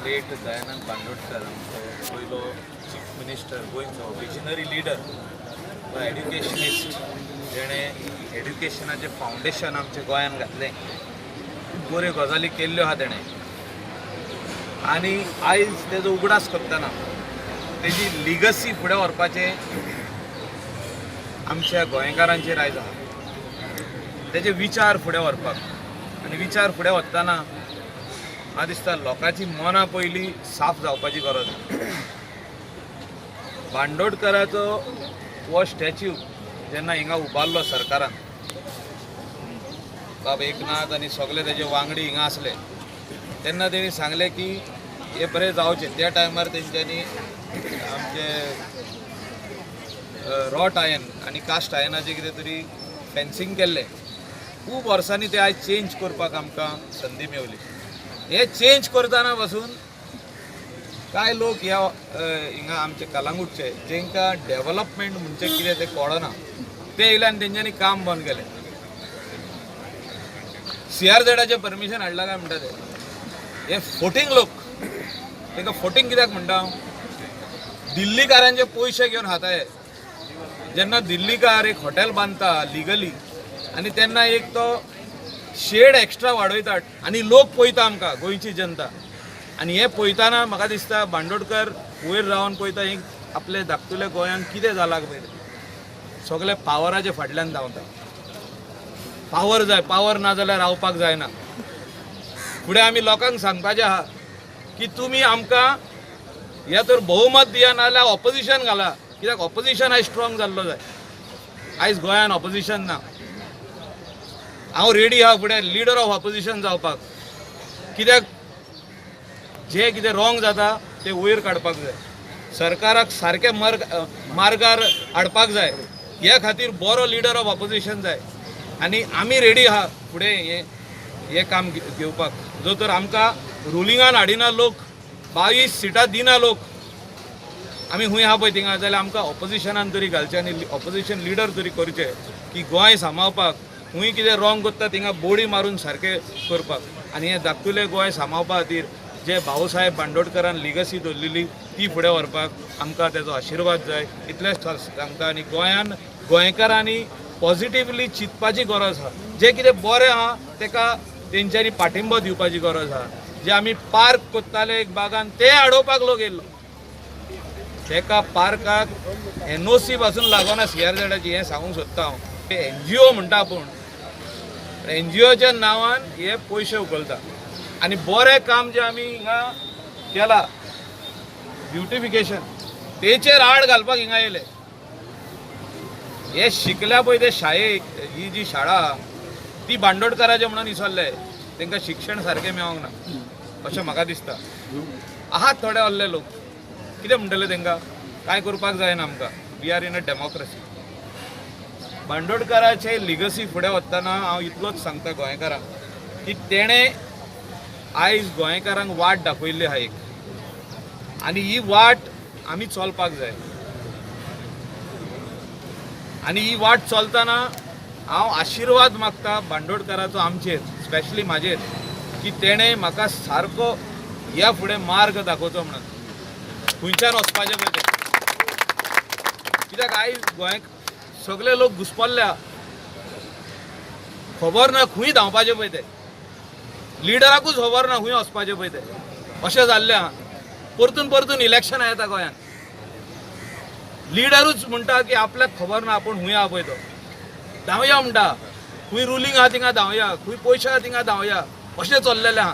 Late Dayanand Bandodkar आमचो पयलो chief minister गोंयचो, विजनरी लिडर, एड्युकेशनिस्ट, जेणें एड्युकेशनाचें फावंडेशन आमच्या गोंयान घातलें, खूब बऱ्यो गजाली केल्ल्यो आहा तेणें. आनी आयज तेजो उगडास करतना तेजी लिगसी फुडें व्हरपाचें आमच्या गोंयकारांचेर आयज आहा, तेजे विचार फुडें व्हरपाक. आनी विचार फुडें व्हरतना म्हाका दिसता लोकांची मनां पयलीं साफ जावपाची गरज आसा. बांदोडकराचो हो स्टॅच्यू जेन्ना हिंगा उबारलो सरकारान, बाब एकनाथ आनी सगळे तेजे वांगडी हिंगा आसले, तेन्ना तेणी सांगलें की हे बरें जावचें. त्या टायमार तेंच्यांनी आमचे रॉट आयन आनी कास्ट आयनाचें कितें तरी फेन्सींग केल्लें. खूब वर्सांनी ते आयज चेंज करपाक आमकां संदी मेवली. हे चेंज करतना पासून कांय लोक ह्या हिंगा आमचे कलांगूटचे जेंकां डेवलपमेंट म्हणजे कितें तें कळना, ते येयले आनी तेंच्यांनी काम बंद केलें. सीआरझेडाचें परमिशन हाडलां काय म्हणटा ते हे फोटींग लोक. तांकां फोटींग कित्याक म्हणटा हांव, दिल्लीकारांचे पयशे घेवन खाता हे. जेन्ना दिल्लीकार एक हॉटेल बांदता लिगली आनी तेन्ना एक तो शेड एक्स्ट्रा वाडयतात आनी लोक पळयता आमकां, गोंयची जनता. आनी हें पळयतना म्हाका दिसता बांदोडकर वयर रावन पळयता एक आपले धाकटुले गोंयांत कितें जालां पळय, सगळे पावराचे फाटल्यान धांवता. पावर जाय, पावर ना जाल्यार रावपाक जायना. फुडें आमी लोकांक सांगपाचें आहा की तुमी आमकां हे तर बहुमत दिया, नाजाल्यार ऑपोजिशन घाला. कित्याक ऑपोजिशन आयज स्ट्रॉंग जाल्लो जाय. आयज गोंयान ऑपोजिशन ना. हांव रेडी आहा फुडें लिडर ऑफ ऑपोजिशन जावपाक, कित्याक जे कितें रॉंग जाता ते वयर काडपाक जाय, सरकाराक सारकें मार्गार हाडपाक जाय. ह्या खातीर बरो लिडर ऑफ ऑपोजिशन जाय आनी आमी रेडी आहा फुडें हें हें काम घेवपाक. जो तर आमकां रुलिंगान हाडिना लोक, 22 सिटां दिना लोक, आमी खूंय आहा पळय थिंगा, जाल्यार आमकां ऑपोजिशनान तरी घालचें आनी ऑपोजिशन लिडर तरी करचें की गोंय सांबाळपाक खूंय कितें रॉंग करता थिंगा बोडी मारून सारकें करपाक. आनी हें धाकटुलें गोंय सांबाळपा खातीर जे भाऊसाहेब बांदोडकरान लिगसी दवरलेली ती फुडें व्हरपाक आमकां तेजो आशिर्वाद जाय, इतलेंच सांगता. आनी गोंयान गोंयकारांनी पॉजिटिवली चिंतपाची गरज आहा. जें कितें बरें आहा तेका तेंच्यांनी पाठिंबो दिवपाची गरज आहा. जे आमी पार्क करताले एक बागान, ते आडोवपाक लोक येयल्लो, तेका पार्काक एनओसी पासून लागना सीआरझेडाची, हें सांगूंक सोदता हांव. एनजीओ म्हणटा आपूण, एनजीओच्या नांवान हे पयशे उखलता. आनी बरें काम जें आमी हिंगा केलां ब्युटिफिकेशन, तेचेर आड घालपाक हिंगा येयले. हे शिकल्या पळय ते शाळेक, ही जी शाळा ती बांदोडकराचे म्हणून विसरले, तांकां शिक्षण सारकें मेळोंक ना अशें म्हाका दिसता. आहात थोडे आहले लोक, कितें म्हणटले तांकां, कांय करपाक जायना आमकां. We are in a democracy. बांदोडकराचे legacy फुडें वतना हांव इतलोच सांगता गोंयकारांक की तेणें आयज गोंयकारांक वाट दाखयल्ली आहा एक, आनी ही वाट आमी चलपाक जाय. आनी ही वाट चलतना हांव आशिर्वाद मागता बांदोडकराचो आमचेर, स्पेशली म्हाजेर, की तेणें म्हाका सारको ह्या फुडें मार्ग दाखोवचो म्हणून, खंयच्यान वचपाचें पळय तें. कित्याक आयज गोंय सगळे लोक घुसपल्ल्या, खबर ना खंय धांवपाचें पळय तें, लिडराकूच खबर ना खंय वचपाचें पळय तें, अशें जाल्लें आहा. परतून परतून इलेक्शनां येता गोंयांत, लिडरूच म्हणटा की आपल्याक खबर ना आपूण खंय आहा पळय तो, धांवया म्हणटा, खंय रुलींग आहा थिंगा धांवया, खंय पयशे आहा थिंगा धांवया, अशें चल्लेलें आहा.